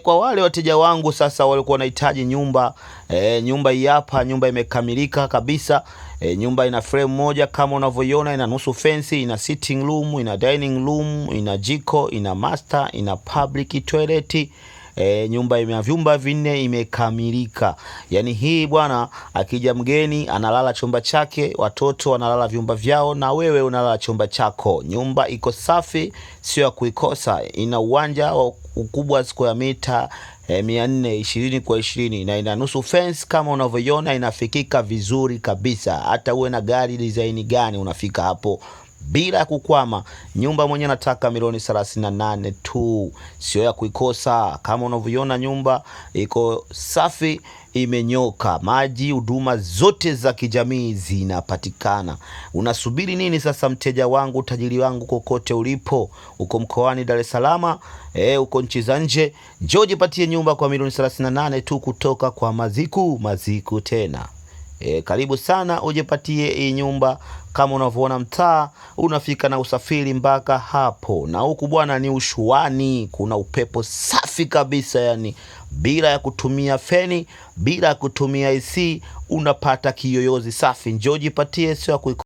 Kwa wale wateja wangu sasa walikuwa wanahitaji nyumba, nyumba hii hapa, nyumba imekamilika kabisa. Nyumba ina frame moja kama unavyoiona, ina nusu fence, ina sitting room, ina dining room, ina jiko, ina master, ina public toilet. Nyumba ina vyumba vinne, imekamilika. Yaani hii bwana, akija mgeni analala chumba chake, watoto wanalala vyumba vyao, na wewe unalala chumba chako. Nyumba iko safi, sio ya kuikosa. Ina uwanja wa ukubwa square mita 420 kwa 20 na ina nusu fence kama unavyoiona, inafikika vizuri kabisa. Hata uwe na gari design gani, unafika hapo bila ya kukwama. Nyumba mwenyewe nataka milioni 38 tu, sio ya kuikosa. Kama unavyoiona nyumba iko safi, imenyoka, maji, huduma zote za kijamii zinapatikana. Unasubiri nini sasa, mteja wangu, tajiri wangu, kokote ulipo, uko mkoani Dar es Salaam, uko nchi za nje, njoo jipatie nyumba kwa milioni 38 tu kutoka kwa Maziku. Maziku tena. Karibu sana ujipatie hii nyumba. Kama unavyoona mtaa unafika na usafiri mpaka hapo, na huku bwana ni ushuani, kuna upepo safi kabisa, yani bila ya kutumia feni, bila ya kutumia AC unapata kiyoyozi safi. Njoo jipatie, sio ya kuiko.